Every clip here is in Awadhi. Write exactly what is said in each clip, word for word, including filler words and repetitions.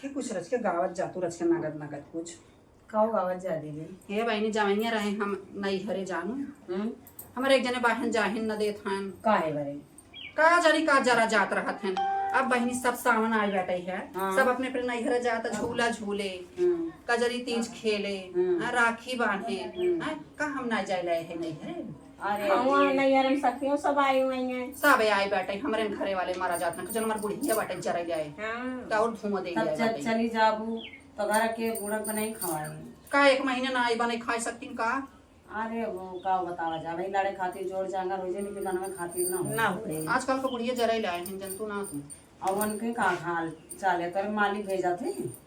के कुछ रच के गावत जा तू, रच के नगद नगद कुछ। काऊ गावत जा दीदी? हे बहिनी, जवनिया रहे हम नैहरे जानू। हम्म। हमरे एक जने बहिन जाहिन न देत हन। काहे बरे? का जानी का जरा जात रहत हन। अब बहिनी सब सावन आइ बाटे है, हाँ। सब अपने अपने नैहरे जात, झूला झूले, हम्म। कजरी तीज खेले, हम्म। हाँ, राखी बांधे, हम्म। हाँ, का हम ना जाए लाए है नैहरे? अरे हाँ, वहाँ नैहरे में सखियों सब आई हुई हैं। सब आइ बाटे, हमरे घरे वाले मारा जात हन, जौन हमार बुढ़िया बाटे जरा जाए। हाँ। तो और धुआं दे तब जाए चल, बाटे। चली जाबू तो घर के बूढ़न के नहीं खवाई। का एक महीना ना आई बने खाए सकतीन का? अरे वो का बतावा जा भाई, लड़े खातिर जोड़ जांगर हो जाए, लेकिन बनवे खातिर ना हो। ना होए। आजकल के बुढ़िया जरा लाए हैं, जनतू ना तू। और उनके का हाल चाल है, तोरे मालिक भेजत है?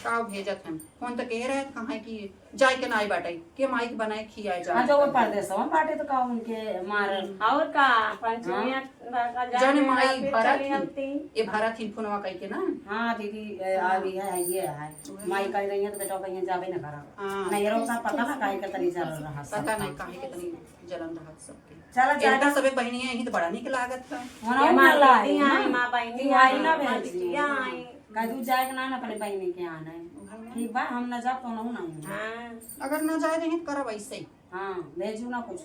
का भेजत हन? फोन तो कहे रहे कहाँ कि जाए के नाई बाटे, के माई के बनाए खियाए जा। हाँ, जो वो परदेसवा में बाटे तो का उनके मार। हम्म। और का, पंचमी हाँ। का जाने जाने माई रात में भरत चली ही, हमती। ये भरत ही फोनवा कह के ना। हाँ दीदी, ए, हाँ। अभी है, ये है। वही। माई कह रही है तो बेटा कहीं जाबे ना करा। हाँ। नहीं, ये रोज पता ना काहे के तनी जलन रहा पता सबका। नहीं काहे के तनी जलन रहा सबके। चला इनका जाए। सबे बहिनिया यही तो बड़ा निक लागत है। मनाओ ये ना माँ लाई, दीदी आई, हाँ। माँ बहिनी ये आई आई, ना माँ भेजी। बिटिया आई। कह दू जाए के ना, ना अपने बहिनी के आना है। हाँ। ठीक बा, हम ना जाब तो ना हूँ। हाँ। अगर ना जाए रही तो करब ऐसे ही। हाँ, भेजू ना कुछ।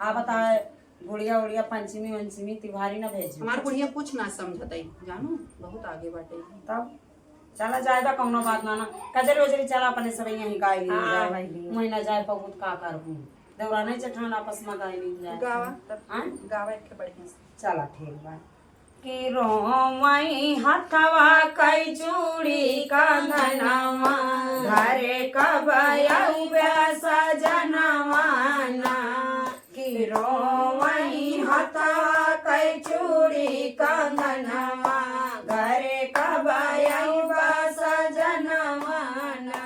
आ बताए, गुड़िया उड़िया, पंचमी वंचमी, तिवारी ना भेजू। हमार बुढ़िया कुछ ना समझत है, जानू, बहुत आगे बाटे। तब चला जाए बा, कौनो बात ना ना। कजरी वजरी चला अपने सब यहीं गाय ली हाँ, जाए। भाई। मुँह ना जाए, बहुत का करबू। देवरा नहीं जेठान आपस में गाय ली जाए। गावा, तब हाँ? गावा एक ठे बढ़िया से। चला, ठीक बा। कि रोवई हथवा कई चूड़ी कंगनवा, घरे कब अइबे सजनवा ना। कि रोवई हथवा कई चूड़ी कंगनवा, घरे कब अइबे सजनवा ना।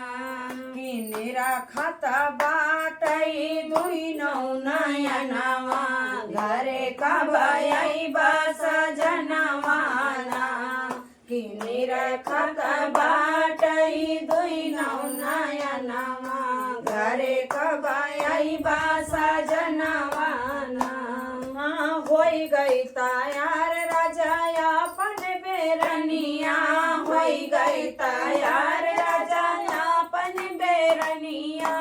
कि निरखत बाटई दुइनौ नयनवा, घरे कब अइबा सजनवा ना। कि निरखत बाटई दुइनौ नयनवा, घरे कब अइबा सजनवा ना। हाँ, होई गई तैयार राजा अपन बेरनिया, होई गई तैयार राजा अपन बेरनिया,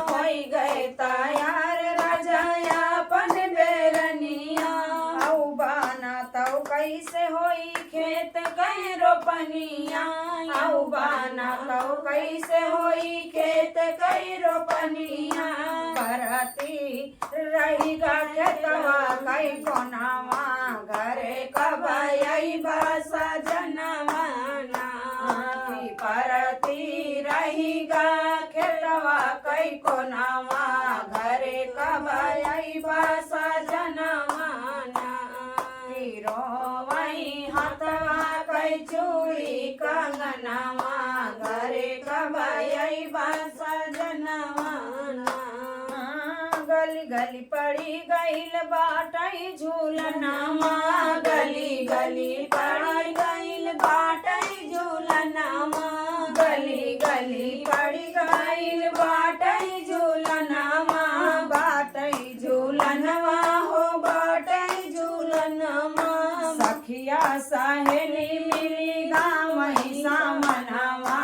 होई गई तैयार राजा अपन बेरनिया। अउबा ना तउ कैसे होई खेत कई रोपनिया, अउबा ना तउ कैसे होई खेत कई रोपनिया। परती रहिगा खेतवा कई कोनवा, घरे कब अइबा सजनवा ना। कि परती रहिगा खेतवा कई कोनवा, घरे कब अइबा सजनवा ना। कि रोवई हथवा कई चूड़ी कंगनवा, घरे कब अइबा सजनवा ना। गली गली पड़ी गइल बाटई झूलनवा, गली गली पड़ी गइल बाटई झूलनवा, गली गली पड़ी गइल बाटई झूलनवा, बाटई झूलनवा हो बाटई झूलनवा। सखिया सहेली मिली गावई सामनवा,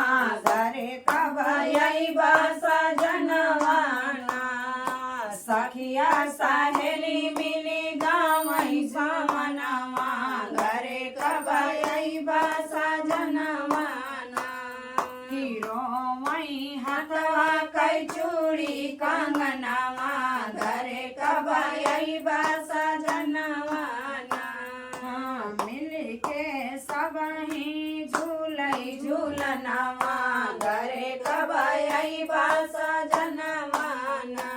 घरे कब अइबा सजनवा ना। सखिया सहेली मिली गावई सामनवा, घरे कब अइबा सजनवा ना। कि रोवई हथवा कई चूड़ी कंगनवा, घरे कब अइबा सजनवा ना। मिल के सबही झूलई झूलनवा, घरे कब अइबा सजनवा ना।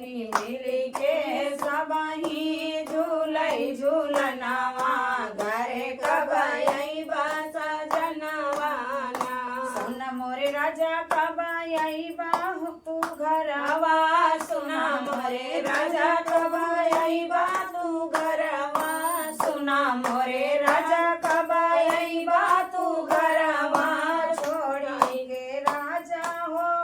मिल के सबही झूलई झूलनवा, घरे कब अइबा सजनवा ना। सुन मोरे राजा कब अइबा हो तू घरवा, सुना मोरे राजा कब अइबा तू घरवा, सुना मोरे राजा कब अइबा तू घरवा। छोड़ी के राजा हो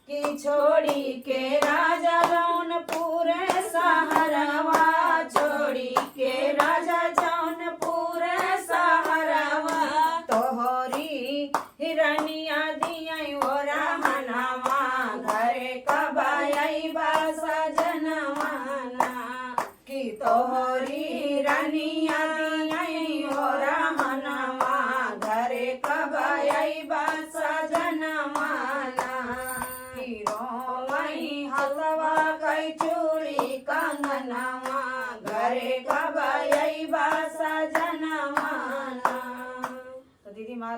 कि छोड़ी के राजा जौनपुर सहरवा, छोड़ी के राजा जौनपुर सहरवा। तोहरी और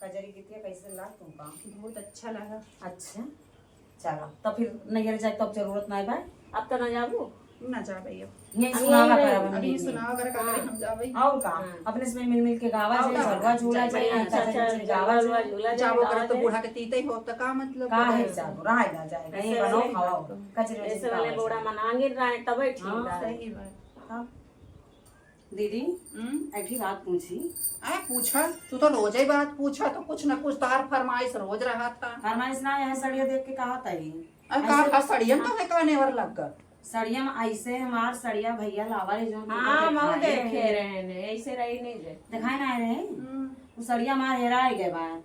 कजरी गीतिया कैसे लाग तुमका? बहुत अच्छा लगा। अच्छा, चला, तो फिर नैहर जाए, तब जरूरत नहीं बा। अब तो ना जाबू? ना जाबे अब। यही अब सुनावा यही करब हम अभी मिल मिल। सुनावा करे का करे हाँ। हम जाबे। और का? हाँ। अपने से मिल मिल के गावा और जाए, का? झलवा झूला जाए, जाए, नाचा अच्छा, जाए, अच्छा, गावा झलवा जाए। झूला जाए, जाबो गावा करब तो जाए। बूढ़ा के तीते हो, तो का मतलब जाबो? काहे जाबो? रहा ना जाए, कहीं ऐसे बनाओ, वाले खाओ। कजरी ऐसे वाले गावा बूढ़ा जाए। मनांगे रहे, तबे ठीक हाँ। रहे। सही बात। हाँ। दीदी, हम्म? एक ही बात पूछी। आ, पूछा, तू तो रोज ही बात पूछा, तो कुछ न कुछ तोहार फरमाइश रोज रहा था। फरमाइश ना, यह सड़िया देख के कहा था ही। अरे ऐसे का, का सड़िया में तो है का नेवर लग गल? सड़िया में ऐसे हमार सड़िया भैया लावा रहे, जो हाँ, हमहू देखे रहे ने, ऐसे रही नहीं जे। दिखाए ना रहे? हम्म। वो सड़िया हमार हेरा गए बा।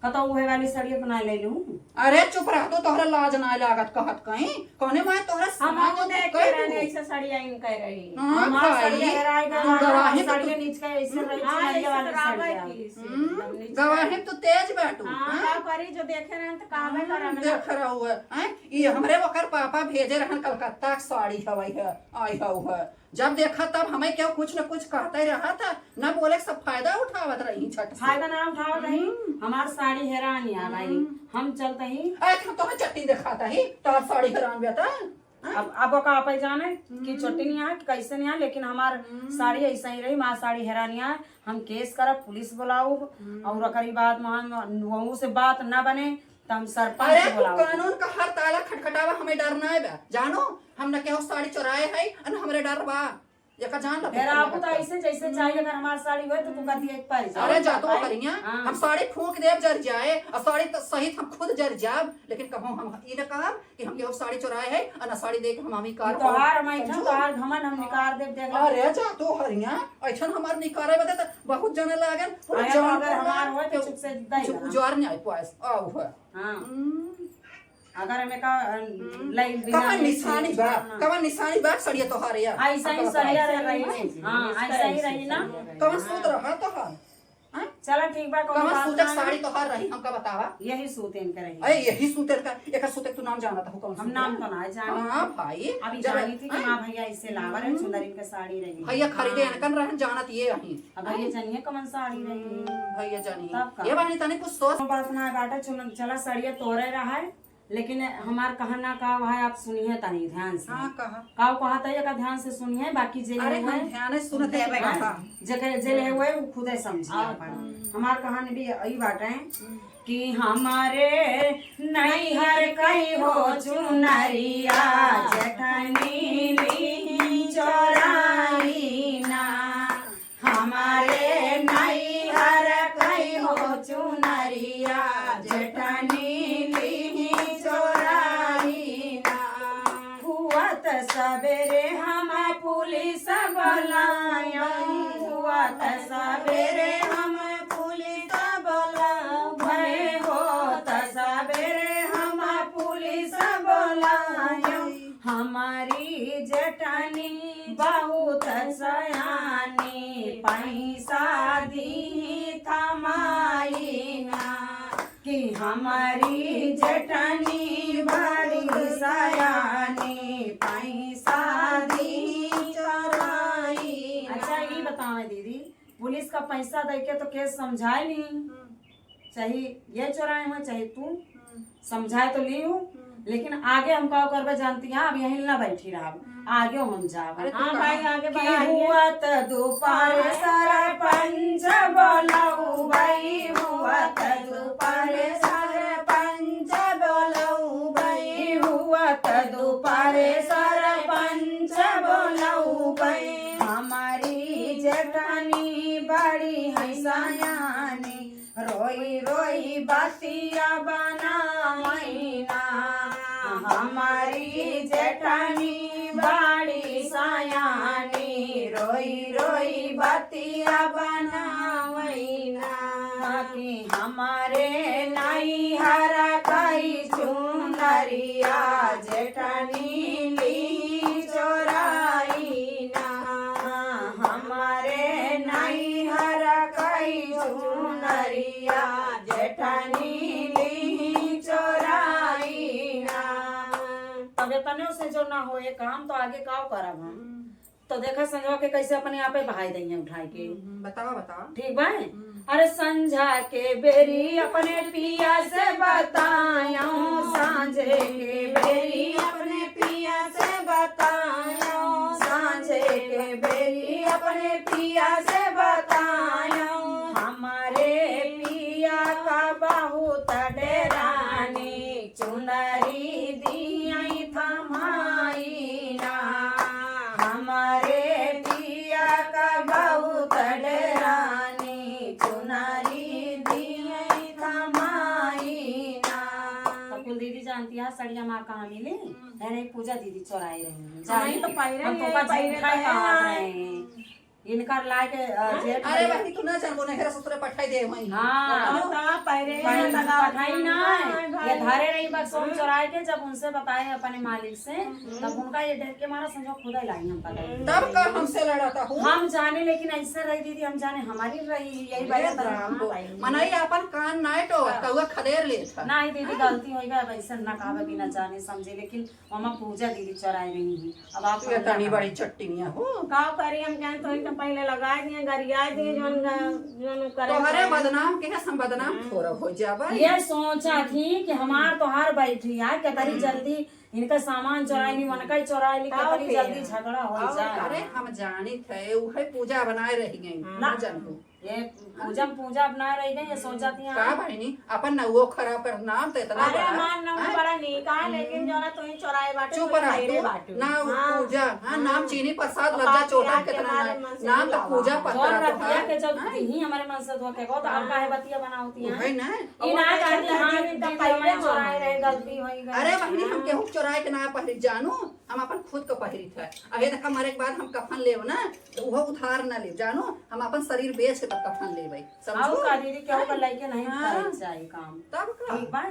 कतौ उहे वाली सड़िया तो ना ले लूं। अरे चुप रह तू, तोहरा लाज ना लागत कहत कहीं। कौने माय तोहरा हम साथ हमहू तो देख कह के रहने दू। ऐसे सड़िया इनके रही। हाँ, हमार भाई, सड़िया हेराए गए, तू हमार गवाही तो सड़िया तू नीचे का ऐसे रही, हाँ, चिनरिया ऐसे वाली तो रावा सड़िया। की से हम्म, एकदम नीचे। गवाही तू तेज बाटू, हाँ, हाँ? का करी, जो देखे रहन तो कामे हम्म, करम ना। देख रहा हुआ, हैं? ये हमरे ओकर पापा भेजे रहन कलकत्ता के साड़ी हवाई है, आई हऊ है। जब देखा तब हमें क्यों कुछ न कुछ कहते रहा था, न बोले सब फायदा उठावत रही झट से। फायदा ना उठावत रही, हम्म। हमार साड़ी हेरानी आ गई, हम्म। हम चलते ही। अरे, हम तोहे चट्टी दिखाता ही, तोहर साड़ी हेरान बेटा। हाँ? अब, अब ओका आपे जाने कि हम्म। चट्टी नहीं आए, कि कैसे नहीं आए, लेकिन हमार हम्म। साड़ी ऐसा ही रही, हमार साड़ी हेरानी आए, हम केस करब, पुलिस बुलाऊब, हम्म। और ओकरी बाद में हम वहू से बात ना बने, त हम सरपंच अरे, तू बुलाओ। कानून का हर ताला खटखटावा, हमें डर ना बा। जानो, हम न केहू साड़ी चोराए है, न हमरे डर बा। एका जान ला, फिर तू आपको तो कौन ऐसे जैसे हम्म। चाहिए, अगर हमार साड़ी होए, तो तू कथी एक पाई जाओ। अरे, जा तो भाई। करिया, हाँ। हम साड़ी फूंक देब, जर जाए, और साड़ी तो सहित हम खुद जर जाब, लेकिन कबहूँ हम ई न कहब कि हम केहू साड़ी चोराए है, और न साड़ी दे के हम हमी कार तोहार, हम ऐठन समझो? तोहार घमंड हम निकार देब, देख ला। अरे, जा तो हरिया, ऐठन हमार निकारे बदे तो बहुत जने लागन, पूरा अरे, जान अगर हमार होए, तो कुछ चुप से दे कुछ ना। उजार नहीं आई पाएस, आओ है। हाँ। हम्म। अगर हमें का, अ, हम्म। लाई बिना कवन में निशानी से बा? ना। कवन निशानी बा सड़िया तोहारे यार? ऐसा ही हम सड़िया बताई। रही। हाँ, ऐसा ही रही ना। कवन सूत रहा तोहार? हाँ? चला ठीक बा, कौनो कवन बात सूत ना। साड़ी तोहार रही, हमका बतावा। यही सूत इनके रही। अरे यही सूत इनका, एकर सूत तू नाम जानत हो कौन हम सूत नाम है? तो ना जानी। हाँ भाई, अभी जब जानी थी कि हाँ। माँ भैया इससे लावा रहे, हम्म। चुंदरी के साड़ी रही। भैया खरीदे हाँ। इनकन रहन जानत ये रही। अब भैया हाँ। जानिए कौन साड़ी रही। हम्म, भैया जानिए। तब का? ये बहनी तनी कुछ सोच। बात ना बाटे, चुन-, चला सड़िया तोरे रहा है। लेकिन हमार कहना का वह आप सुनिए तनी ध्यान से। हाँ, कहा। का वो कहत है, एका ध्यान से सुनिए, बाकी जे अरे, हम है, ध्यान से सुनते हैं, हाँ, कहा। जेके, जे ले हुए, वो खुदे समझिए हाँ, अपन। हम्म। हमार कहानी भी यही बात है हम्म। कि हमारे नैहर कई हो चुनरिया, जेठनी ली चोराई ना। हमारे नैहर कई हो चुनरिया, जेठनी लिही चोराई ना। हुअत सबेरे हम पुलिस बोलायम, हुअत सबेरे हम पुलिस बोलायम, होत सबेरे हम पुलिस बोलायम। हमारी जेठनी बहुत सयानी, पैसा दी थमाई ना। कि हमारी जेठनी बड़ी सयानी, पैसा दी चोराई ना। अच्छा, ये बतावे दीदी, पुलिस का पैसा दे के तो केस समझाए ली। हम्म। चाहे ये चोराए हुए, चाहे तू हम्म। समझाए तो ली हूँ, हम्म। लेकिन आगे हम का करबे जानती हैं, अब यहीं ना बैठी रहब, हम्म। आगे हम जाब। अरे तू हाँ कहाँ? भाई, आगे कि बढ़ा, आगे। हुआ त दोपहर सरपंच बोलाऊ बई, हुआ त दोपहर सरपंच बोलाऊ बई, हुआ त दोपहर सरपंच बोलाऊ बई। हमारी जेठनी बड़ी है सयानी, रोई रोई बतिया बनावैना। हमारी जेठानी बड़ी सयानी, रोई रोई बतिया बनावैना। कि हमारे नैहर कई चुनरिया, जेठानी ली चोराई ना। हमारे नैहर कई चुनरिया, जेठानी ली चोराई ना। तब एतने से जो ना होए काम, तो आगे का करब हम? हम्म। तो देखा संजवा के कैसे अपने आपे बहाई दइहे उठाई के। हम्म, हम्म, बतावा, बतावा। ठीक बा? हम्म। अरे संझा के बेरी अपने पिया से बतायो, सांझे के बेरी अपने पिया से बतायो, सांझे के बेरी अपने पिया से बतायो। हमारे पिया का बहुत डेरानी, चुनरी दियाई थमाई ना। हमारे पिया का बहुत डेरानी, चुनरी दियाई थमाई ना। तो कुल दीदी जानती है सड़िया माँ कहाँ मिली? है नहीं, पूजा दीदी चोराई रही है। हाँ, ये तो पहिरे हम तो ये का पहिरे झूठा तो है। कहा रहे हैं। इनकर लाए के, अ, हाँ? जेठ अरे भैया। बहिनी, तू ना जानबो, नैहरा ससुरा पठाई दे वहीं। हाँ। बताओ। तो का पहिरे पठाई, लगा पठाई ना। हाँ, ये भाई। धरे रही बक्सों में हाँ। चोराए के, जब उनसे बताए अपने मालिक से, हम्म। तब उनका ये डर के मारा संजोग खुदा ही लाई हम पकड़। तब का हमसे लड़ाता हूँ? हम जाने, लेकिन ऐसे रही दीदी, हम जाने हमारी रही, यही अरे वजह से राम हाँ, को। भाई। मनई अपन कान नाय टोवत, हाँ। कौआ खदेर लेत है। नहीं दीदी, हाँ। गलती होई गई, अब ऐसे ना कहबे बिना जाने समझे, लेकिन ओमा पूजा दीदी चोराए रही है। अब आप ये समझा तनी ना। बड़ी चट्टिनिया हो। का करी हम, कहें तो इनके पहले लगा दिए, गरिया दिए, जोन गा-, जोन करे तोहरे करे। बदनाम के हम बदनाम हम्म। थोड़ा हो जाबे। ये सोचा थी कि हमार तोहार बैठी है, कितनी हम्म। जल्दी इनका सामान चोराए ली, हम्म। उनका ही चोराए ली, का कितनी फिर? जल्दी झगड़ा हो और जाए। अरे हम जानित है, उहे पूजा बनाए रह गई, हम्म। ना जानू। ये पूजा, पूजा अपना रही गई, ये सोचा थी का हाँ। बहिनी, अपन नउओ खराब कर, नाम तो इतना अरे बड़ा, हमार नाम हैं? बड़ा नीक है, लेकिन जो ना तू ही चोराए बाटे, चुप तू ही रह खैरे तू। बाटे। ना उ हाँ। पूजा, हाँ, नाम हाँ। चीनी प्रसाद और लज्जा बाकी चोटा आके कितना हमारे ना, मन से नाम तो बुलावा। पूजा पत्रा जोन तो रतिया है। के जब हैं? दीही हमारे मन से धोखे को, तो आप हाँ। काहे बतिया बनावती हैं? वही ना। ई ना और कहती, हाँ, कहती, दीदी, हमारे हाँ। चोराए रहे, गलती हो गई। अरे बहिनी, हम हाँ। केहू चोराए के ना पहिरी जानू, हम अपन खुद के पहिरित है। अहे देखा, मरे के बाद हम कफन लेब ना, तो उहो उधार ना लेब, जानो, हम अपन शरीर बेच के तब कफन लेबै, समझू? आऊ का दीदी, केहू का हाँ। लइके नहीं हाँ। करे के चाही काम। तब का? ठीक बा,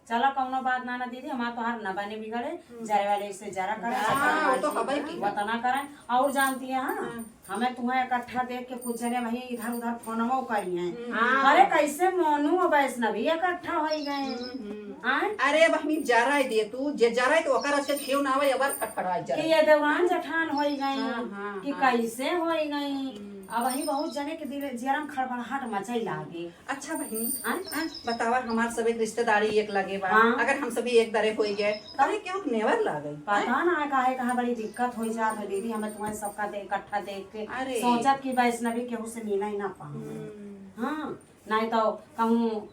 चला कौनो बात ना, ना दीदी, हमार तोहार न बने बिगड़े, हम्म। जरे वाले से जरा करे, हाँ, चक्कर वो तो मार हबै के की। वतना करे। और जानती है, हाँ, हाँ। हमें तुम्हें इकट्ठा देख के कुछ जने वही इधर उधर फोनवो करी हैं। हम्म। हाँ। अरे कैसे मोनू और वैष्णवी इकट्ठा हो गए? हम्म, हम्म। आय? अरे बहिनी, जराई दे तू, जे जराई तो ओकर अच्छे घीव ना आवे, अबर फटफटाई जराई। कि ये देवरान जेठान होई गई, हाँ, हाँ, कि हाँ। कैसे होई गई। हम्म। अब वही बहुत जने के दिल, जियरा में खड़बड़ाहट मचई लागे। अच्छा बहिनी, हाँ? हाँ, बतावा, हमार सब एक रिश्तेदारी एक लगे बा, हाँ। अगर हम सभी एक दरे होई गए, तब? अरे क्यों नेवर लागे? पता ना काहे कहाँ बड़ी दिक्कत होई जात है दीदी, हमें तुम्हें सबका दे, इकट्ठा देख के अरे। सोचत कि वैष्णवी केहू से मिला ही ना पाऊँ। हम्म। हाँ। नहीं तो कहूँ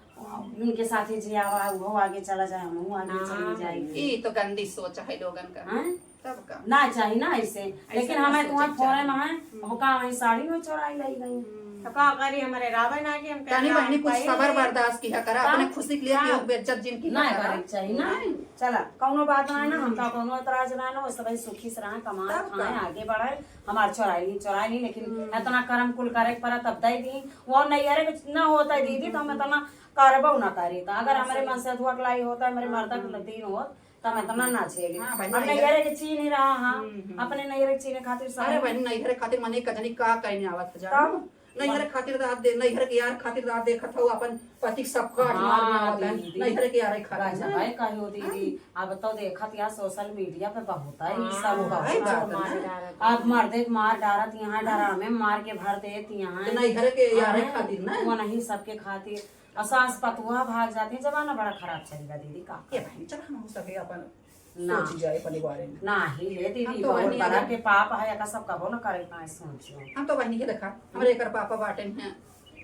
उनके साथे जे आवा, वो आगे चला जाए, हम वो आगे हाँ, चली जाए। ई तो गंदी सोच है लोगन का। हाँ? तब का? ना चाही ना ऐसे। ऐसे लेकिन ना हमें सोचे तुम्हारे के फोरे चाही। में है, हम्म। अब का वहीं साड़ी में चोराई लाई गई। हम्म। तो का करी, हमारे रावे ना कि हम तनी कहना बहिनी कुछ पाई सबर नहीं। बर्दाश्त किया करा, का? अपने खुशी के लिए का? केहू बेइज्जत जिन की ना करा। करे के चाही ना। नहीं। चला, कौनो बात ना है ना, हम्म। हमका कौनो एतराज ना है ना, वो सब सुखी से रहे, कमाए, तब का? खाए, आगे बढ़े। हमार चोराई ली, चोराई ली, लेकिन हम्म। इतना करम कुल करे के पड़ा तब दे दी। वो नैहरे में ना होता है दीदी, तो हम हम्म। इतना करबो ना करी। तो अगर हाँ, हमारे सही। मन से अधुआ के लाई होता है, हमारे हाँ, मर्दा के हाँ। दिन होत, तो हम इतना ना झेली। हाँ, भाई, अब नैहरे नैहरे के चीन ही रहा, हाँ। हम्म, हम्म। अपने नैहरे के चीने खातिर सब अरे है। भाई, नैहरे खातिर मने कजनी का कहने आवत है, जानो? तब? नैहरे खातिर दाद दे, नैहरे के यार खातिर दाद देखत हो, अपन पति के सबका हाँ, मार में आवत है, दीदी। नैहरे के यार खातिर, राजा हैं? भाई कहो दीदी, हाँ। अब तो देखत या सोशल मीडिया पे बहुत है, ई हाँ, सब बहुत है बात है। मार डालत अब हैं। मर्दे के मार डालत यहाँ, हाँ। डरामे मार के भर देत यहाँ। तो नैहरे के यार हैं? खातिर ना? वो नहीं सबके खातिर। और सास पतुआ भाग जाती है, जमाना बड़ा खराब चलेगा दीदी, का ये करे? बहन, चल हम सभी अपन ना। सोच जाए अपने बारे में। ना ही ले दीदी, हम तो बहुत बहनी बड़ा आदमी। के पाप है, एका सब कबो न करे, ना सोचो। हम तो बहनी के देखा, हमारे एकर पापा बाटे हैं,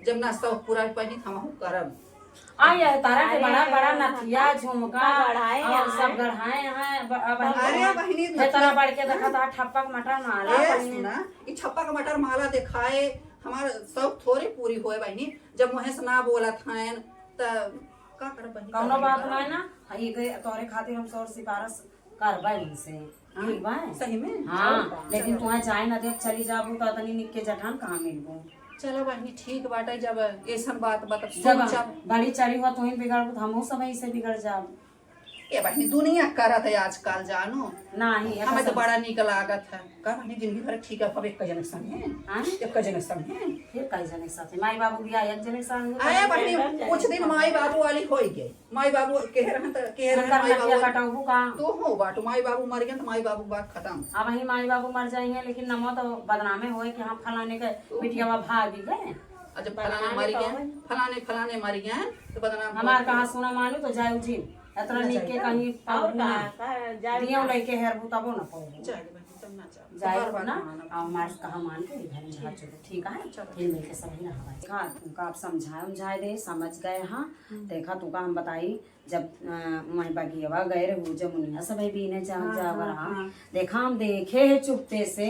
जब ना शौक पूरा पहनी, हम हूँ करब। आ, ये तारा के अरे, बड़ा, बड़ा नथिया, झुमका, का गढ़ाए और हैं। सब गढ़ाए हैं, ब-, अब अरे, बहनी, बहनी, ये तारा नथिया। बढ़ के देखा था, ठप्पक मटर माला ए, बहनी। सुना, ई ठप्पक मटर माला दिखाए, हमार शौक थोड़े पूरी होए बहनी, जब मुँहे से ना बोलत हैं, त का करब बहनी, कौनो करेंगे बात का? ना है ना, ये गए, तोरे खातिर हम सौर सिफारिश करबे उनसे, हाँ, ठीक बा? सही में? हाँ, चल, लेकिन चल। तुहें जाए ना देब, चली जाबू तो तनी निक के जठान कहाँ मिलबू? चलो बहनी, ठीक बाटे, जब ऐसन बात बा, तब जब सुन, जब बड़ी चली हुआ तुहिन बिगड़बू, तो हमहू सब ऐसे बिगड़ जाब। ए बहनी, दुनिया करत है आजकल, जानो। नाही, हमें तो बड़ा नीक लागत है। का बहनी, जिंदगी भर ठीक है, अब एक जने के संगे? हाँ? एक जने के संगे? फिर कई जने के साथे? माई बाबू भी आए, एक जने के संगे? अरे बहनी, कुछ दिन माई बाबू वाली होई गई। माई बाबू केहे रहन त, केहे रहन उनकर माई नथिया बाबू। कटौबू का? तू हो बाटू, माई बाबू मर गए तो माई बाबू बात खत्म। अब वही माई बाबू मर जाइए, लेकिन नमो तो बदनामे होए कि हाँ, फलाने के बिटिया भागी गए। अच्छा, फलाने बदनामी मरी तो गए, होई। फलाने, फलाने मरी गए, तो बदनाम हमार कर कहाँ सुना मानू तो जाऊ जी। इतना ना नीक के जाए। कहीं और पाऊ ना। कहाँ, कहाँ जाए दियो ना। लइके हेरबू तबो ना पाऊ। जाए दे बहन, तब ना जाए। जाए तोहार बात ना, मानब। और हमार कहा मान के घर में झाड़ चलो, ठीक है? चलो। हिल मिल के सब ही रहा भाई। देखा, तुमका आप समझाए, समझाए दे, समझ गए, हाँ। हम्म। देखा, तुमका हम बताई, जब, अ, वहीं बगियवा गए रहू, जब मुनिया सब बीने जा, हाँ, जा हाँ, रहा। हाँ। देखा, हम देखे है चुपते से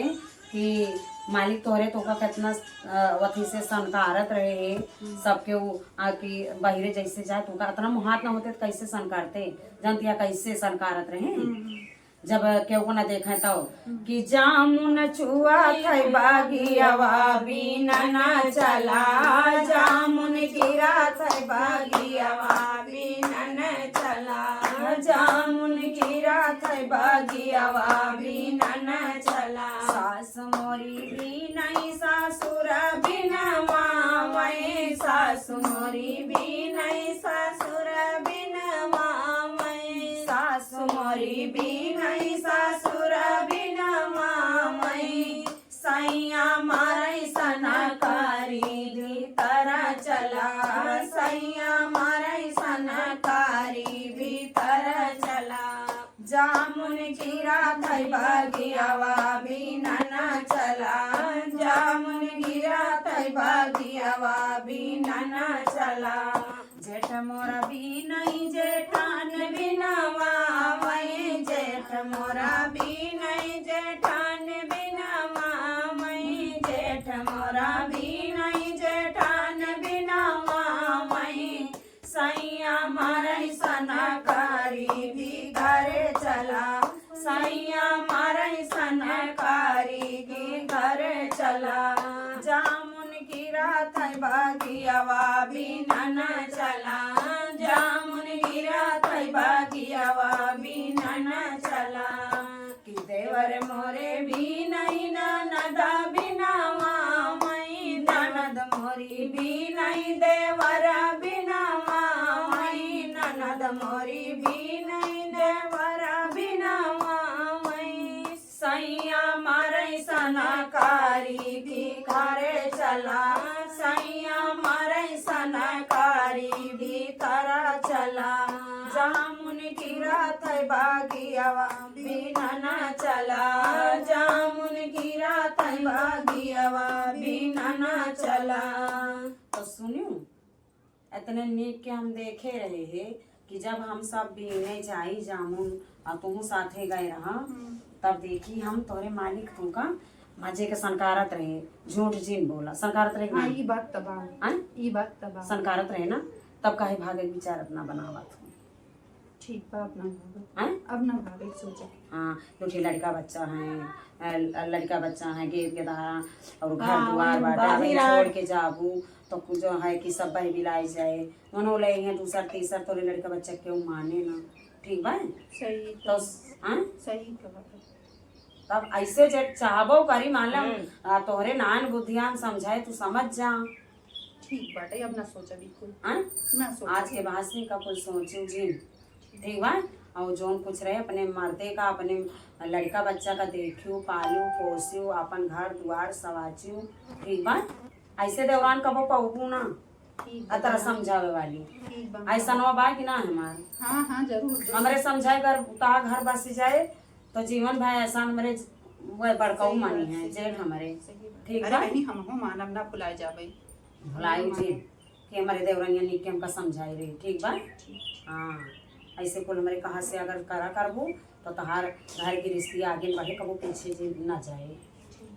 कि मालिक तोहरे तोका कितना, अ, वथी से सनकारत रहे है। हम्म। सबके उ, आ, कि बहिरे जैसे जाए, तोका इतना मुहात ना होते तो कैसे सनकारते? जानतिया कैसे सनकारत रहे? हम्म, हम्म। जब केहू को ना देखे तो, हम्म। कि जामुन चुआ थे बगियावा बीनन चला, जामुन गिरा थे बगियावा बीनन चला, जामुन गिरा थे बगियावा बीनन चला। सास मोरी बीनई सासुर बिनवा मई, सास मोरी बीनई सासुर बिनवा मई, सास मोरी बीनई सासुर बिनवा मई। सैया मारै सनकारी भीतर चला, सैया मारै सनकारी भीतर चला। जामुन गिरा थे बगियावा बीनन चला, जामुन गिरा थे बगियावा बीनन चला। जेठ मोरा बीनई जेठान बिनवा मई, जेठ मोरा बीनई जेठान बिनवा मई, जेठ मोरा बीनई जेठान बिनवा मई। सैया मारै सनकारी भी घरे चला, सैया मारै सनकारी भी घरे चला। जामुन गिरा थे बगियावा बीनन चला, जामुन गिरा थे बगियावा बीनन चला। कि देवर मोरे बीनई ननद बिनवा मई, ननद मोरी बीनई देवर बिनवा मई, ननद मोरी बीनई देवर बिनवा मई। सैया मारै सनकारी भी घरे चला, सैया मारै सनकारी भीतर चला। जामुन गिरा थे बगियावा बीनन चला, जामुन गिरा थे बगियावा बीनन चला। तो सुनियो, इतने नीक के हम देखे रहे हैं कि जब हम सब बीने जाई जामुन और तुहू साथे गए रहा, हम्म। तब देखी हम तोहरे मालिक तुमका मजे के सनकारत रहे, झूठ जिन बोला, सनकारत रहे कि हाँ, ना? ई बात तबा। हाँ? ई बात तबा। सनकारत रहे ना, तब काहे भागे के विचार अपना बनावत हो? ठीक बा, अब ना भागब। हैं? अब ना भागब, सोचा। हाँ, दो ठे लड़का बच्चा हैं, अ, लड़का बच्चा हैं, गेद गेदारा और घर हाँ, दुआर वही बाटे, बाहिर वही आ- छोड़ के जाबू, तो कुछ जो है कि सब बही बिलाई जाए, मनो ले हैं दूसर तीसर, तोरे लड़का बच्चा केहू माने ना, ठीक बा? सही तो, कहा। हाँ? सही कहा। तब ऐसे जे चाहबो करी, मान ला, हम्म। आ, तोहरे नान बुद्धियान समझाए, तू समझ जा। ठीक बाटे, अब ना सोचा बिल्कुल। हाँ? ना सोचा। आज के बाद से का कुल सोचू जिन। ठीक बा? और जौन कुछ रहे अपने मर्दे का, अपने लड़का बच्चा का देखियो, पालियो, पोसियो, अपन घर दुआर सवाचियो। ठीक बा? ऐसे देवरान कबो पौबू ना। ठीक बा। अतरा समझावे वाली। ठीक बा। ऐसनवा बा कि ना हमार? हाँ, हाँ, जरूर, जरूर। हमरे समझाए कर उता घर बस जाए, तो जीवन भर एहसान हमरे ज-, वह बड़काऊ सही मानी बात, है, सही जेठ बात, हमरे। सही बात। ठीक अरे बा? बहनी, हमहू मानब ना भुलाए जाबे। भुलाए हमहू जी, मानब। कि हमरे देवरनिया नीक के हमका समझाई रही, ठीक बा? ठीक। हाँ, ऐसे कुल हमरे कहा से अगर करा करबू, तो तहार घर की रिश्ती आगे बढ़े, कबो पीछे जी ना जाए।